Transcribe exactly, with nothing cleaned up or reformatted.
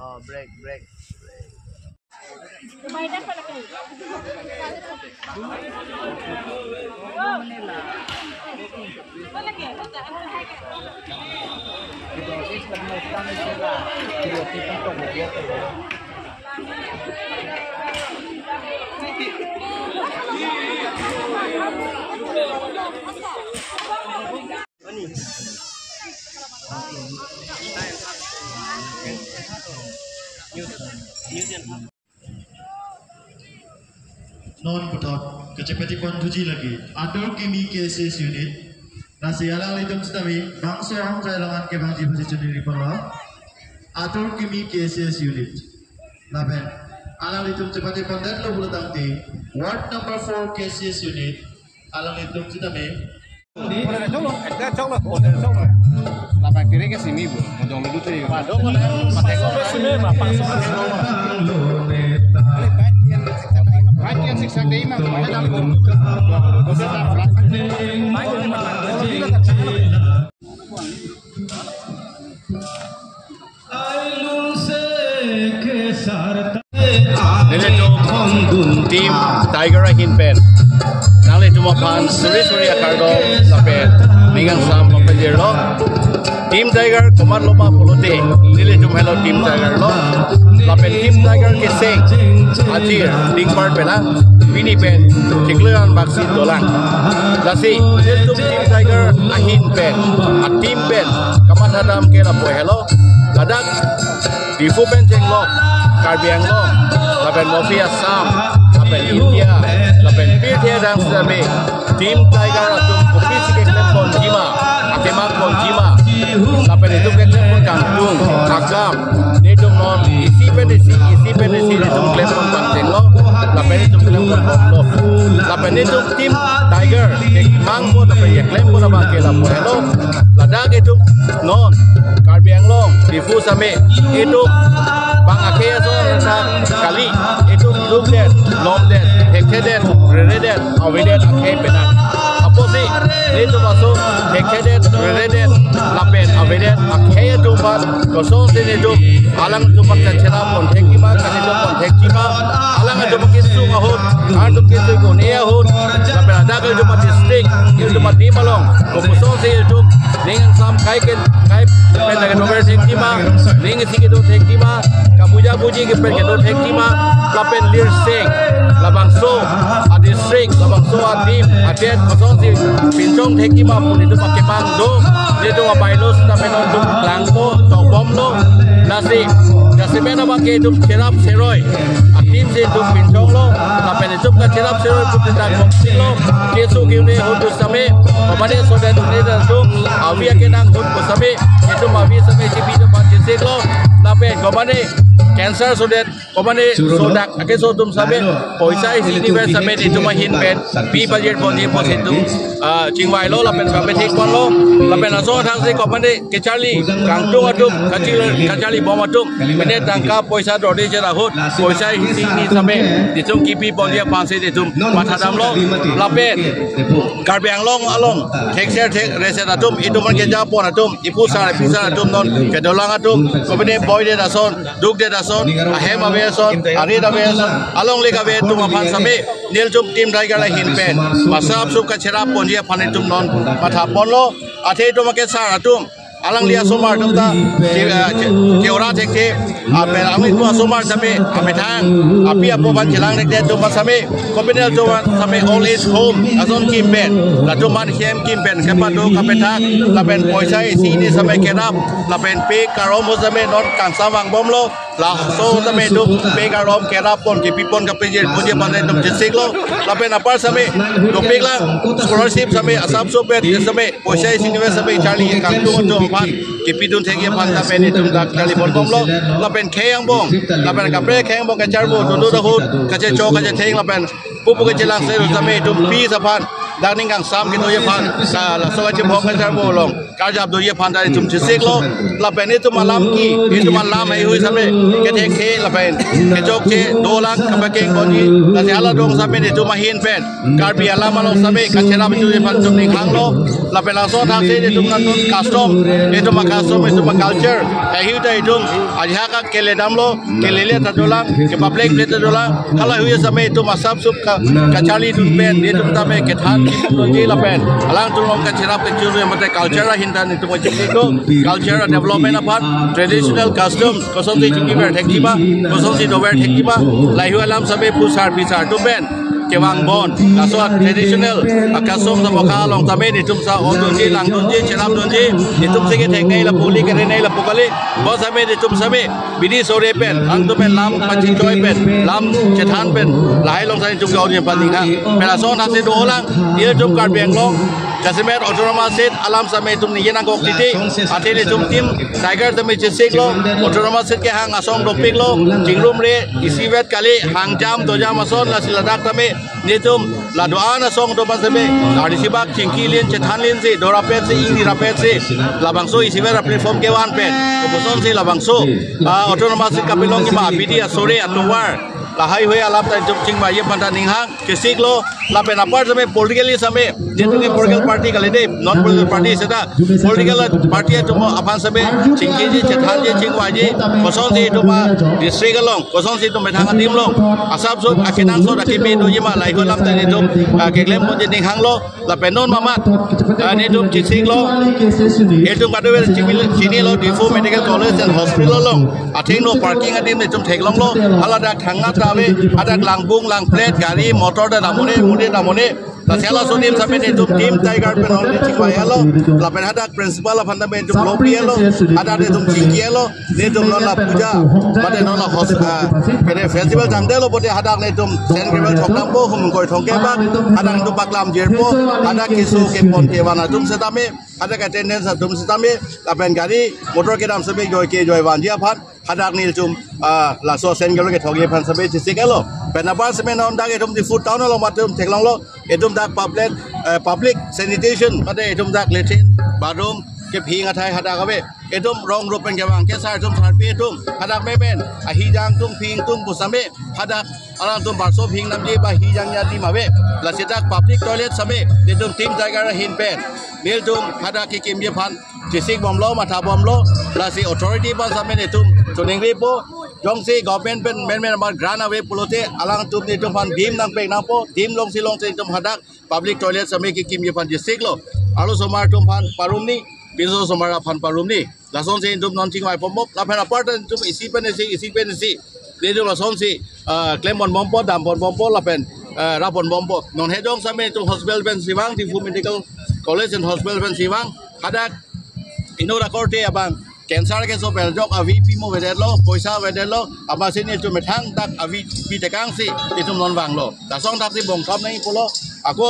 Oh, break, break. Non puthot kachepate pon thuji lagi Atur Kimi K S S unit. Lasi alanglitum sitame bangso ahong sai longan kevangji pusi choningri ponlo. Atur Kimi K S S unit. Lapen alanglitum chepate pondetlo pulo tangte ward number four K S S unit. Alanglitum sitame. Lapen kiri ke simi bu, modong dulu tu. Nelitum Team Tiger ahin pen nanglitum aphan suri suri akardom lapen ning angsam papedirlo. Team Tiger komatlo ma pulote nelitum helo Team Tiger lo. Lapen Team Tiger keseng ajir dingpar pela pini pen chiklo an baksi dolang. Lasi nelitum Team Tiger ahin pen a team pen kamatha dam ke lapu helo. Ladak Diphu pen chenglok Karbi Anglong, lapen mopi Assam, lapen India, lapen pirthe adang sitame Team Tiger atum kopisi keklem ponji ma, akemang ponji ma, lapen itum keklem pon kangtung akam, nelitum non isi pen isi, isi pen isi nelitum klem pon pangchenglo, lapen nelitum klem pon ponlo, lapen nelitum Team Tiger kemang pon lapen keklem pon abang ke lapu helo. Ladak itum non Karbi Anglong, Diphu sitame itum bang akhei ason sa kali, itum dukdet, lomdet, hekthedet, reredet, avedet akhei penang. Apotsi nelitum aso hekthedet, reredet lapen avedet akhei atum aphan kosonsi nelitum alanglitum aphan kacherap pon thekji ma, kaningje pon thekji ma, alanglitum kesung ahut, alanglitum kesung ko-an ahut, lapen ladak itum a-district, itum a-team along, kopuson si itum ning angsam kai ke, kai pen lake dober thekji ma, ning isi kedo thekji ma, kabuja buji ke pen kedo thekji ma, lapen lirseng, labangso a-district, labangso a-team, adet kosonsi pinchong thekji ma pu itum akemang do, itum a-bylaw sitame non itum klangpo, tokbomlo, lasi, jasemet abang ke itum cherap cheroi, a-team si itum pinchonglo, lapen itum kacherap cheroi pu itum ta kongsi lo, keso ke-un-e ahut pu sitame, komatne sodet un-e atum, avi akenang ahut pu sitame, itum avi sitame G P itum aphan chesiklo, lapen komatne cancer sodet, komatne sodak akeso atum sitame, poisa isi hini pen sitame itum ahin pen pi budget ponji pu si itum, ah, chingvailo lapen pame thek ponlo, lapen laso athak si komatne kacharli kangtung atum, kachil-, kacharli bom atum, mene tangka poisa dorde cher ahut, poisa isi hini sitame itum kipi ponji aphan si itum matha damlo, lapen Karbi Anglong along thekser thekreser atum, itum aphan keja pon atum, ipu sar, ipi sar atum non kedolang atum, komatne boidet ason, dukdet ason, ahem ave ason, arit ave ason, alongle ave atum aphan sitame, nelitum Team Tiger ahin pen, masap sup kacherap ponji aphan itum non matha ponlo, athe itum akesar atum, alangli asomar atum ta, ke-, eh, ke-, ke-ora thekthe, ape, alanglitum asomar sitame, amethang, api apo aphan chelang thekthe atum sitame, komatne atum sitame old age home ason kim pen, latum aphan hem kim pen, kepado kapethak, lapen poisa isi hini sitame kerap, lapen pe karom ahut sitame non kangsam vangbomlo, Laso tame itum pek arom kerap pon, kepipon kapejir punji aphan itum chesik lo. Lapen apar same dopik lang scholarship same asap sopet same poisa isi nive same charli kangtung atum aphan kepidun thekji aphan tame itum dak charli ponbomlo. Lapen khei angbong, lapen kaprek khei angbong kacharbo, tundu dahut, kachecho kachetheng lapen pupu kachelang se tame itum peace aphan dak ning kangsam kedoji aphan ka laso kachebong kacharbo along karjap doji aphan ta itum chesik lo. Lapen itum alam ke, itum alam haihui same kethekthe lapen kechokche dolang kapakeng ponji. Lasi hala adung same itum ahin pen Karbi alam along same kacherap chuji aphan itum ning hanglo. Lapen laso thaksi itum nangtum custom, itum a-custom, itum a-culture haihui ta itum ajahak kele damlo, kelele ta dolang, ke public plate ta dolang. Hala haihui same itum asap sup ka, kacharlidun pen itum tame kethan kipudunji lapen alangtum along kacherap kechurve mate culture ahin ta itum kachesik lo. Culture development aphan, traditional custom kosonsi chingkiver thekji ma, kosonsi dover thekji ma, lahaihui alam same phusar phisar atum pen kevang bon, laso traditional a-custom sa mokha along tame itum sa ongdunji, langdunji, cherapdunji, itum si ketheknei lapu kali, kerenei lapu kali, bon same itum same bidi sore pen, alangtum pen lam pachechoi pen, lam chethan pen, lahai along sa itum gaon pen ning hang. Pen lason thaksi dolang, itum Karbi Anglong jasemet autonomous state alam same itum ningje nangkok titi, athe itum Team Tiger tame chesik lo, autonomous state kehang asong dopik lo, chingrumre, isivet kali, hangjam dojam ason, lasi ladak tame itum la do-an asong atum aphan same, arnisi bak chingkilin, chethanlin si, dorapet si, ingrapet si, labangso isivet a-platform kevan pen, kosonsi labangso, ah, autonomous state kapelongji ma, bidi asore atovar, lahaihui alam ta itum chingvaiji aphan ta ning hang, chesik lo. Lapen apar same politically same, itum ke political party kali dei, non political party seta, political party atum aphan same chingkiji, chethanji, chingvaiji, kosonsi itum a-district along, kosonsi itum methang adim along asap sup akenangsot akeme doji ma, lahaihui alam ta itum, ah, keklem ponji ning hanglo. Lapen non mamat, ah, itum chesik lo, itum kadokave chini, chini lo Diphu Medical College and Hospital along, athengno parking adim itum theklonglo. Hala dak thangnat ta ave, hadak langbung langplet, gari motor ta dam un-e, mudi dam un-e. Lasi halaso adim same itum Team Tiger pen already chingvai-et lo. Lapen hadak principal aphan tame itum lopi-et lo, hadak itum chingki-et lo. Itum non la puja, mate non la hos-, ah, kene festival jangdetlo pute hadak itum Saint Gabriel thok dampo, hum koi thongke bak, hadak itum paklam jirpo, hadak keso kepon kevan atum setame, hadak attendance atum setame, lapen gari motor kedam same joi ke joi vanji aphan, hadak nelitum, ah, laso Saint Gabriel kethokji aphan same chesik-et lo. Pen apar same non dak itum Diphu town along mate itum theklonglo, itum dak public, eh, public sanitation, mate itum dak latrine, bathroom, kephing athai hadak ave. Itum rong rup pen kevang ke sar itum sarpi itum, hadak memen, ahijang tung phing tung pu same, hadak alangtum barso phing namji ba hijang adim ave. Lasi dak public toilet same, itum Team Tiger ahin pen nelitum hadak kekimji aphan chesik bomlo, matha bomlo. Lasi authority aphan same itum choningripo, jongsi government pen menmen amat grant ave pulote, alangtum itum aphan dim nangpek nangpo, dim longsi longsi itum hadak public toilet same kekimji aphan chesik lo. Arlosomar atum aphan parumni, pinsosomar aphan parumni. Lasonsi itum non chingvai pombom, lapen apar ta itum isi pen isi, isi pen isi, itum lasonsi, ah, klem ponbompo, dam ponbompo, lapen, ah, rap ponbompo. Non hedong same itum hospital pensi vang, Diphu Medical College and Hospital pensi vang, hadak inut akorte abang cancer keso pen ajok avi pimo avedetlo, poisa avedetlo, amatsi nelitum methang dak avi pitekangsi itum non vanglo. Lason thaksi bongkam nangji pulo, ako